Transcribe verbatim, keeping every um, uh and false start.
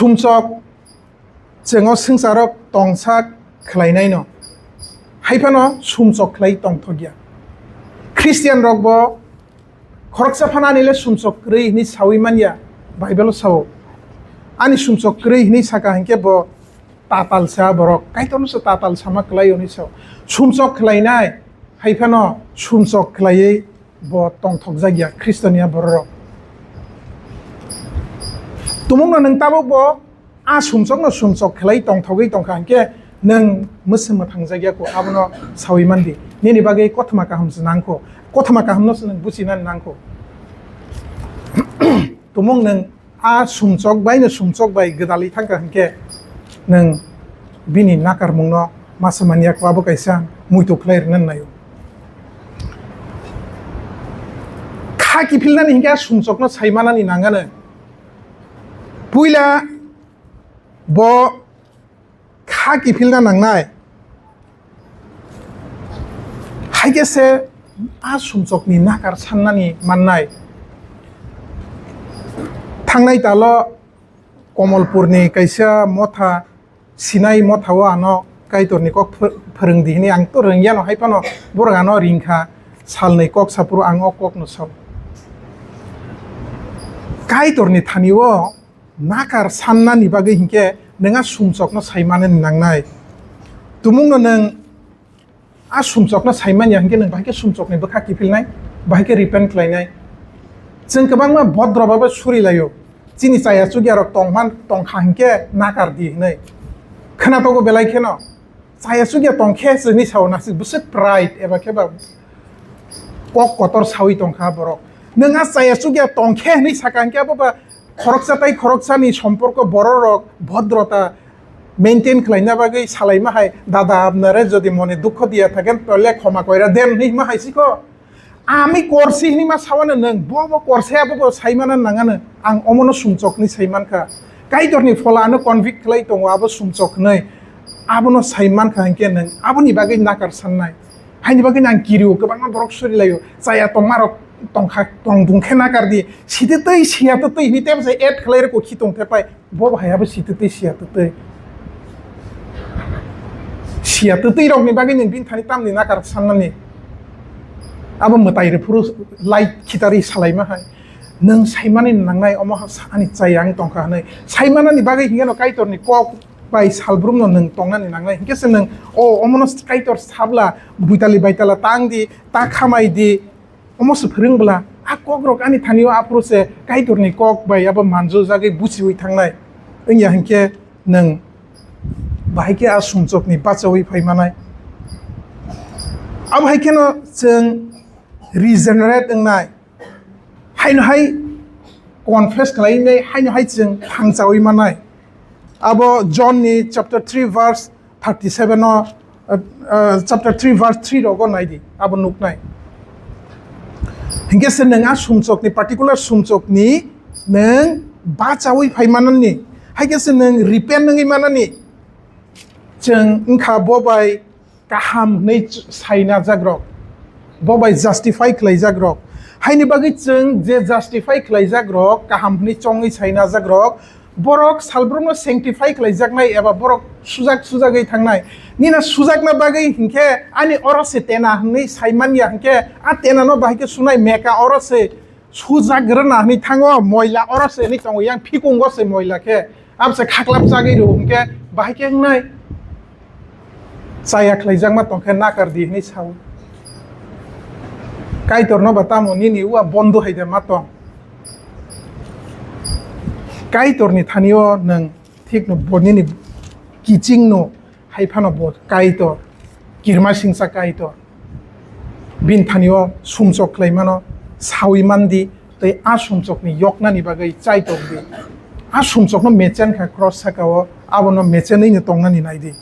Sumsok chwng o swngcharo tongsa khlainaino, hai phano sumsok khlai tongthokya. Christian rokbo khoroksa phano ani le sumsok kwrwi hwnwi sawi manya, Bible o sao. Ani sumsok kwrwi hwnwi saka hinkhe bo tatal sa borok, Kaitorno se tatal sama kwlai hwnwi sao. Sumsok khlainai hai phano sumsok khlaiwi bo tongthokjak ya Khristoni a bororok. Tumungno nwng tabuk bo a sumsokno sumsok khlai tongthogwi tongkha hinkhe nwng mwswk mwthangjak ya kho, abono sawi mandi. Nini bagwi kothoma kaham se nangkho, kothoma kahamno se nwng buchinani nangkho. Tumung nwng a sumsok bai no sumsok bai gwdalwi thangkha hinkhe nwng bini nakarmungno masa manya kho, abo kaisa muitu khlai rwna naio. Kha kiphilnani hinkhe a sumsokno sai manani nangano. Puila bo kha kiphilna nangnai. Hai khe se a sumsokni nakar sannani mannai. Thangnai talo Komolpurni kaisa motha, Sinai mothao ano Kaitorni kok ph-, phwrwng di hwnwi ang to rwngya no, hai phano borok ano ringkha, salnwi kok saphuru ang o kokno sao. Kaitorni thani o nakar sannani bagwi hinkhe nwng a sumsokno sai manani nangnai. Tumungno nwng a sumsokno sai manya hinkhe nwng bahai khe sumsokni bwkha kiphilnai, bahai khe repent khlainai. Chwng kwbangma bodro bai suri laio. Chini chaya chukya rok tongman tongkha hinkhe nakar di hwnwi. Khwnatogo belai kheno. Chaya chukya tongkhe se hwnwi sao nasik bwswk pride eba khe ba kok kotor sawi tongkha borok. Nwng a chaya chukya tongkhe hwnwi saka hinkhe abo ba khoroksa tai khoroksani somporko bororok bhodrota maintain khlaina bagwi salaima hai, "Dada, apnare jodi mone dukho diya thaken, tohle khoma koira den," hwnwi hima hai sikho. Ami korsi hwnwi ma sawano nwng, bo bo korse abo bo saimana nangano, ang omono sumchokni saimankha. Kaitorni phola ano convict khlai tongo, abo sumchok hwnwi. Abono saimankha hinkhe nwng aboni bagwi nakar sannai. Haini bagwi ang kirio, kwbangma borok suri laio. Chaya tongmarok tongkha, tong dungkhe nakar di. Sitwtwi, siyatwtwi hwnwi tebsa add khlai rwkho khitong thepai. Bo bahai abo sitwtwi, siyatwtwi. Siyatwtwi rokni bagwi nwng bini thani tamni nakar sannani. Abo mwtai rwphuru light khitari salaima hai. Nwng saimani nangnai omo ha sa-, ani chaya ang tongkha hwnwi. Saimanani bagwi hinkhe no Kaitorni kok bai salbrumno nwng tongnani nangnai. Hinkhe se nwng o omono Kaitor sabla buitali baitala tang di, ta khamai di. Omo se phwrwng bwla, a kok rok ani thani o aphuru se Kaitorni kok bai abo manjojagwi buchiwi thangnai. Wngya hinkhe nwng bahai khe a sumchokni bachaui phai manai. Abo hai kheno chwng regenerate wngnai. Haino hai confess khlainai, haino hai chwng thangchaui manai. Abo John ni chapter three verse thirty-seven o, uh, uh, chapter three verse three rogo naidi, abo nuknai. Hinkhe se nwng a sumchokni, particular sumchokni nwng bachaui phai manani, hai khe se nwng repent wngwi manani, chwng wngkha bo bai kaham hwnwi ch-, saina jagrok, bo bai justify khlai jagrok. Haini bagwi chwng je justify khlai jagrok, kaham hwnwi chongwi saina jagrok, borok salbrumno sanctify khlaijaknai eba borok sujak sujagwi thangnai. Nina sujakna bagwi hinkhe ani oro se tena hwnwi sai manya hinkhe a tenano bahai khe sunai meka oro se sujak rwna hwnwi thango, moila oro se hwnwi tongo, yang phikungo se moila khe. Abo se khaklap chagwi rw hinkhe bahai khe wngnai. Chaya khlaijakma tongkhe nakar di hwnwi sao. Kaitorno ba tamo nini ua bondo hai de ma tong. Kaitorni thani o nwng thikno bo nini kichingno hai phano bo Kaitor, kirmasingcha Kaitor. Bini thani o sumchok khlai mano, sawi man di, tei a sumchokni yoknani bagwi chai tok di. A sumchokno mechen kha cross saka o, abono mechenwi no tongnani nai di.